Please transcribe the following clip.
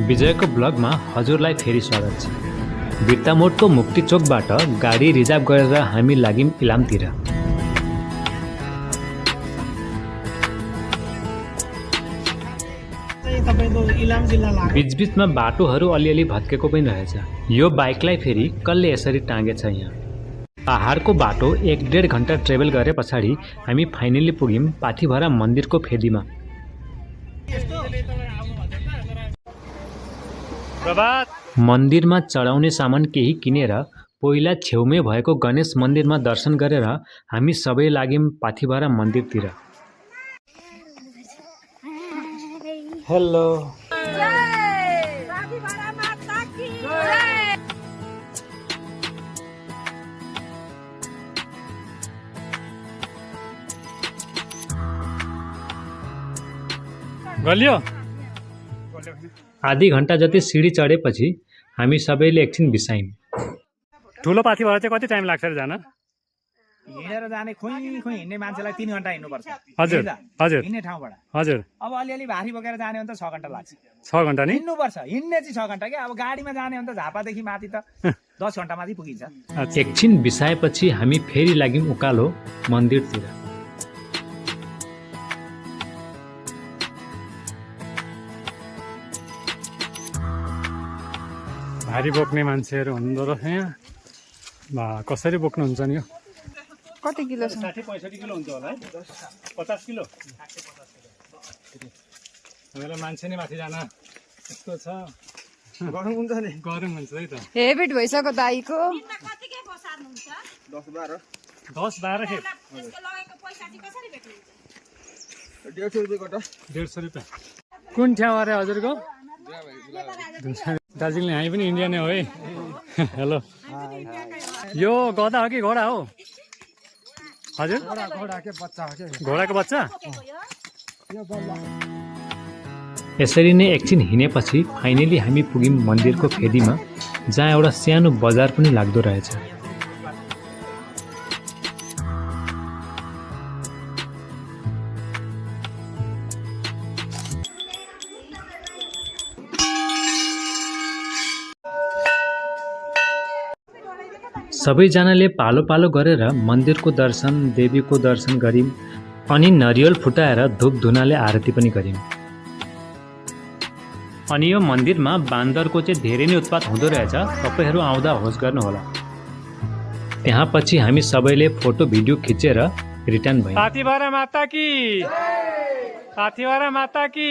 विजयको ब्लगमा हजुरलाई फेरि स्वागत छ। बिर्तामोडको मुक्ति चोकबाट गाडी रिजर्भ गरेर हामी लाग्यौं इलामतिर। बीचबीचमा बाटोहरू अलिअलि भत्केको पनि रहेछ। यो बाइकलाई फेरि कसले यसरी टाँगेछ यहाँ। पहाडको बाटो 1-1.5 घण्टा ट्रेभल गरे पछाडि हामी फाइनली पुग्यौं पाथिभरा मन्दिरको फेदीमा। मन्दिरमा चढाउने सामान केही किनेर पहिला छेउमै भएको गणेश मन्दिरमा दर्शन गरेर हामी सबै लाग्यौं पाथिभरा मन्दिरतिर। हेलो गलियो। आधी घण्टा जति सिडी चढेपछि हामी सबैले एकछिन बिसायौं। ठुलो पाथिभरा चाहिँ कति टाइम लाग्छ र जान? हिँडेर जाने खोइ हिँड्ने मान्छेलाई 3 घण्टा हिँड्नुपर्छ। हजुर हजुर हिँड्ने ठाउँबाट। हजुर अब अलिअलि भारी बोकेर जाने हो भने त 6 घण्टा लाग्छ। 6 घण्टा नि हिँड्नुपर्छ। हिँड्ने चाहिँ 6 घण्टा के। अब गाडीमा जाने हो भने त झापादेखि माथि त 10 घण्टा माथि पुगिन्छ। एकछिन बिसाएपछि हामी फेरि लाग्यौं उकालो मन्दिरतिर। भारी बोक्ने मान्छेहरू हुनुहुँदो रहेछ यहाँ। बा कसरी बोक्नुहुन्छ नि यो? कति किलो छ? 60-65 किलो हुन्छ होला है। 50 किलो हामीलाई मान्छे नै माथि जान यस्तो छ। गरम हुन्छ नि। गरम हुन्छ है त। हेबिट भइसक्यो दाइको। 10-12 खेप 150 रुपैयाँ गोटा। 150 रुपियाँ। कुन ठाउँ अरे हजुरको? दार्जिलिङ। हामी पनि इन्डिया नै हो है। हेलो। यो गधा हो कि घोडा हो? हजुर घोडाको बच्चा। यसरी नै एकछिन हिँडेपछि फाइनली हामी पुग्यौं मन्दिरको फेदीमा, जहाँ एउटा सानो बजार पनि लाग्दो रहेछ। सबैजनाले पालो पालो गरेर मन्दिरको दर्शन, देवीको दर्शन गर्यौं अनि नरिवल फुटाएर धूप धुनाले आरती पनि गर्यौं। अनि यो मन्दिरमा बान्दरको चाहिँ धेरै नै उत्पात हुँदो रहेछ। तपाईहरू आउँदा होस गर्नुहोला। त्यहाँ पछि हामी सबैले फोटो भिडियो खिचेर रिटर्न भयौं। पाथिभरा माता की, पाथिभरा माता की।